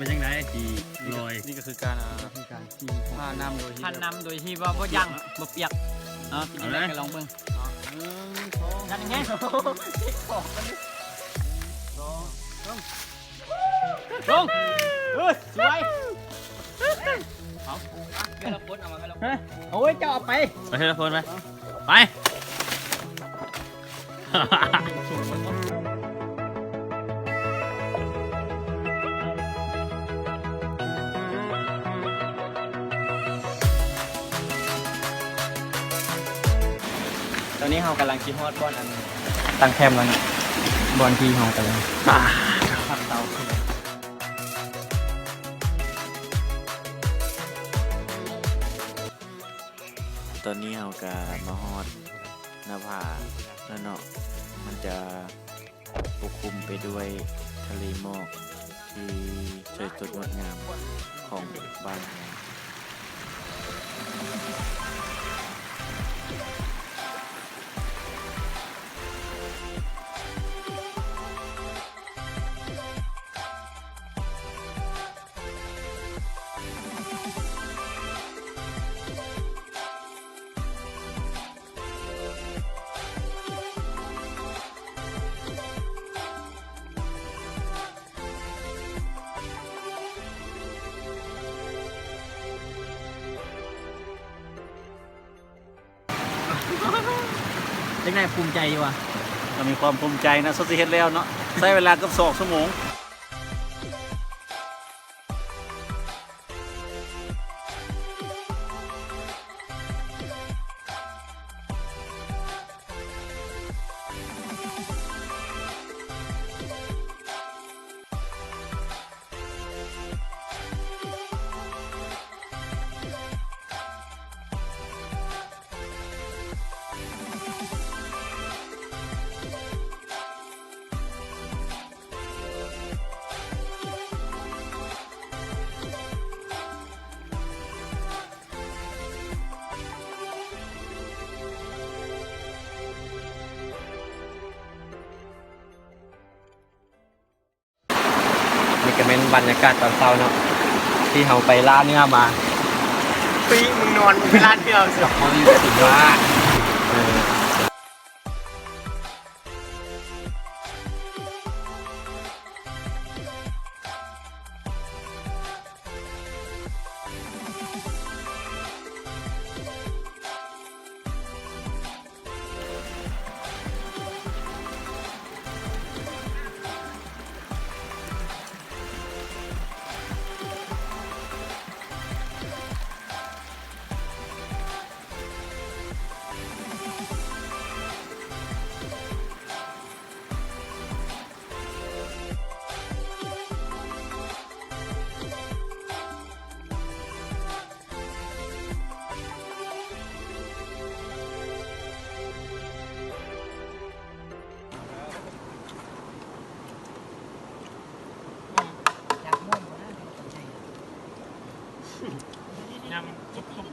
ເປັນຈັ່ງໃດທີ່ລອຍ? ນີ້ກໍຄືການ ອ່າ ນີ້ກໍຄືການຂີ່ ຜ່ານນ້ຳໂດຍທີ່ ຜ່ານນ້ຳໂດຍທີ່ວ່າບໍ່ຍັງ ບໍ່ປຽກ ບໍ່ປຽກເນາະ. ເປັນຈັ່ງໃດ ເອົາເລີຍ ກໍລອງເບິ່ງ. ໜຶ່ງ ສອງ ສາມ ລົງ ເອີຍ ສວຍ. ເອົາ ເທື່ອລະຄົນ ເອົາມາເທື່ອລະຄົນ. ຮະ ໂອ້ຍ ເຈົ້າເອົາໄປ ໄປເທື່ອລະຄົນໄປ ໄປ. ຕອນນີ້ເຮົາກຳລັງຊິຮອດບ່ອນອັນຕັ້ງແຄມແລ້ວເນາະ ບ່ອນທີ່ເຮົາກຳລັງ ອ່າ ພັກເຊົາ. ຕອນນີ້ເຮົາກະມາຮອດໜ້າຜາແລ້ວເນາະ ມັນຈະປົກຄຸມໄປດ້ວຍທະເລໝອກທີ່ສວຍສົດງົດງາມຂອງບ້ານເຮົາ. ຈັ່ງໃດ ພູມໃຈຢູ່ຫວາ? ກໍມີຄວາມພູມໃຈນະ ສົດຊິເຮັດແລ້ວເນາະ ໃຊ້ເວລາເກືອບສອງຊົ່ວໂມງ. ນີ້ກໍແມ່ນບັນຍາກາດຕອນເຊົ້າເນາະ ທີ່ເຮົາໄປລ່າເນື້ອມາ. ປີ້ ມຶງນອນ ມຶງໄປລ່າເນື້ອເສີ. ເຮົາຢູ່ທີ່ວ່າ ເອີ. ຍາມຝົນຕົກ